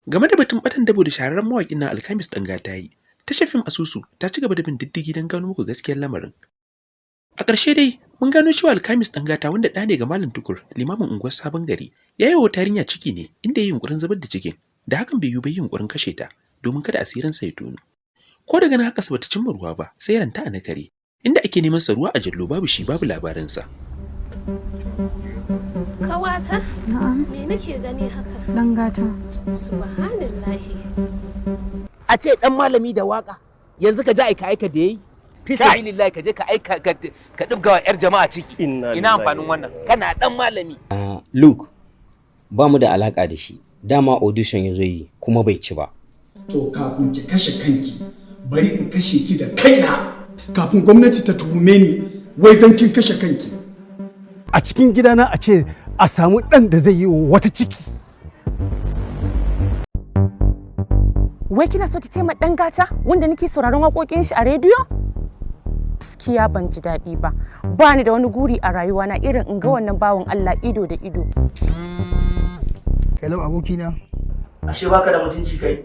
Game da batun batan dabo da shahararren mawaƙin nan Alkhamis Ɗangata yi, tashar fim Asusu ta ci gaba da bin diddigi don gano muku gaskiyar lamarin. A ƙarshe dai, mun gano cewa Alkhamis Ɗangata, wanda ɗa ne ga Malam Tukur, limamin unguwar Sabon Gari, ya yi wa wata yarinya ciki ne inda ya yi yunƙurin zubar da cikin, da hakan bai yiwu ba, yi yunƙurin kashe ta domin kada asirinsa ya tono. Ko daga nan haƙarsa bata cimma ruwa ba, sai ranta a nakare, inda ake neman sa ruwa a jallo, babu shi babu labarinsa. Kawata? Na'am. Me nake gani haka? Dan gata. Subhanallahi. A ce dan malami da waka, yanzu ka ji aika aika da yayi. Fi sabilillahi, ka je ka aika ka dibga wa yar jama'a ciki. Ina amfanin wannan? Kana dan malami. Luke, ba mu da alaka da shi. Dama audition ya zo yi kuma bai ci ba. To, kafin ki kashe kanki, bari in kashe ki da kaina. Kafin gwamnati ta tuhume ni wai don kin kashe kanki. A cikin gidana a ce a samu ɗan da zai yi wa wata ciki? Wai kina so ki ce ma ɗan gata wanda nake sauraron waƙoƙin shi a rediyo? Gaskiya ban ji daɗi ba. Ba ni da wani guri a rayuwa na irin in ga wannan bawan Allah ido da ido. Hello, abokina. Ashe baka da mutunci kai.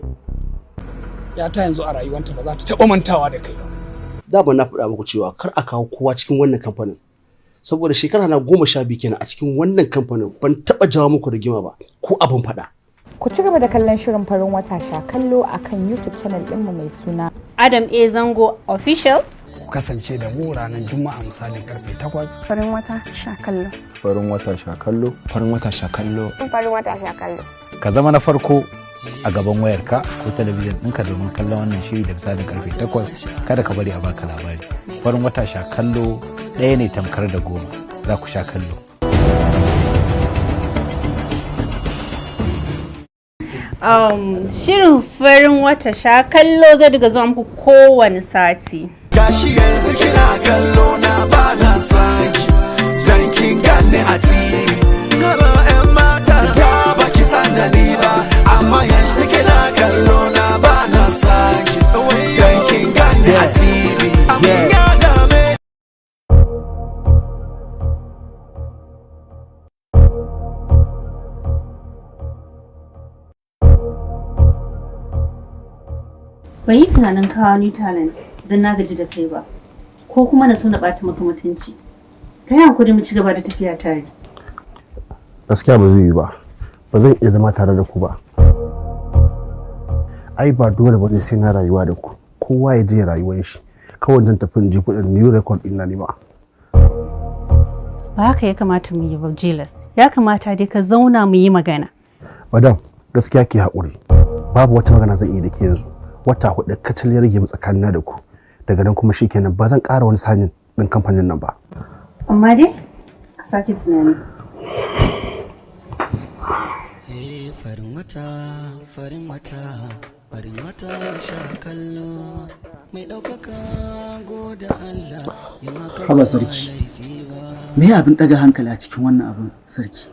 Yata yanzu a rayuwanta ba za ta taɓa mantawa da kai ba. Dama na faɗa muku cewa kar a kawo kowa cikin wannan kamfanin. Saboda shekara na 12 kenan a cikin wannan kamfanin, ban taɓa jawo muku rigima ba ko abin faɗa. Ku ci gaba da kallon shirin Farin Wata Sha Kallo a kan YouTube channel ɗinmu mai suna Adam A Zango Official. Ku kasance da mu ranar Juma'a misalin karfe 8. Farin Wata Sha Kallo. Farin Wata Sha Kallo. Farin Wata Sha Kallo. Farin Wata Sha Kallo. Ka zama na farko a gaban wayarka ko talabijin ɗinka domin kallon wannan shiri da misalin karfe 8. Kada ka bari a baka labari. Farin Wata Sha Kallo, ɗaya ne tamkar da goma. Za ku sha kallo. Shirin Farin Wata Sha Kallo zai diga zuwa muku kowane sati. Gashi yanzu kina kallo na, ba na sanki dan kin ganni a TV. Hello, ƴan mata, da baki san da ni ba, amma yanzu kina kallo na, ba na sanki dan kin ganni a TV. Abin ya dame. Ban yi tunanin kawo new talent don na gaji da kai ba, ko kuma na so na ɓata maka mutunci. Ka yi hakuri mu ci gaba da tafiya tare. Gaskiya ba zai yi ba, ba zan iya zama tare da ku ba. Ai ba dole ba ne sai na rayuwa da ku. Kowa ya je rayuwar shi. Kawai zan tafi in je kuɗin new record ɗin na nima. Ba haka ya kamata mu yi ba, Jilas. Ya kamata dai ka zauna mu yi magana. Madam, gaskiya ki haƙuri. Babu wata magana zan iya da ke yanzu. Wata 4 kacal ya rage mu tsakanina da ku. Daga nan kuma shikenan, ba zan ƙara wani sanin ɗin kamfanin nan ba. Amma dai ka sake tunani. Farin wata, farin wata, farin wata sha kallo, mai ɗaukaka, goda Allah ya maka. Haba sarki, me abin ɗaga hankali a cikin wannan abin? Sarki,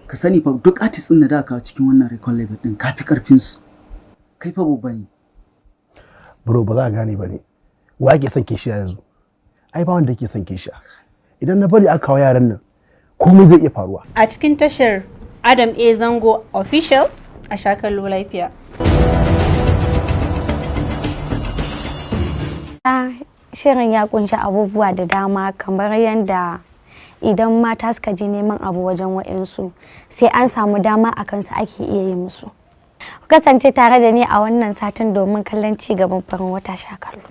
ka sani fa duk artist ɗin da da kawo cikin wannan record label ɗin, ka fi ƙarfin su. Kai fa babba ne. Bro, ba za a gane ba ne. Wa ke son kishiya yanzu? Ai ba wanda yake son kishiya. Idan na bari aka kawo yaran nan, komai zai iya faruwa. A cikin tashar Adam A Zango Official, a sha kallo lafiya. Shirin ya kunshi abubuwa da dama, kamar yadda idan mata suka je neman abu wajen wa'insu, sai an samu dama a kansu ake iya yi musu. Ku kasance tare da ni a wannan satin domin kallon ci gaban Farin Wata Sha Kallo.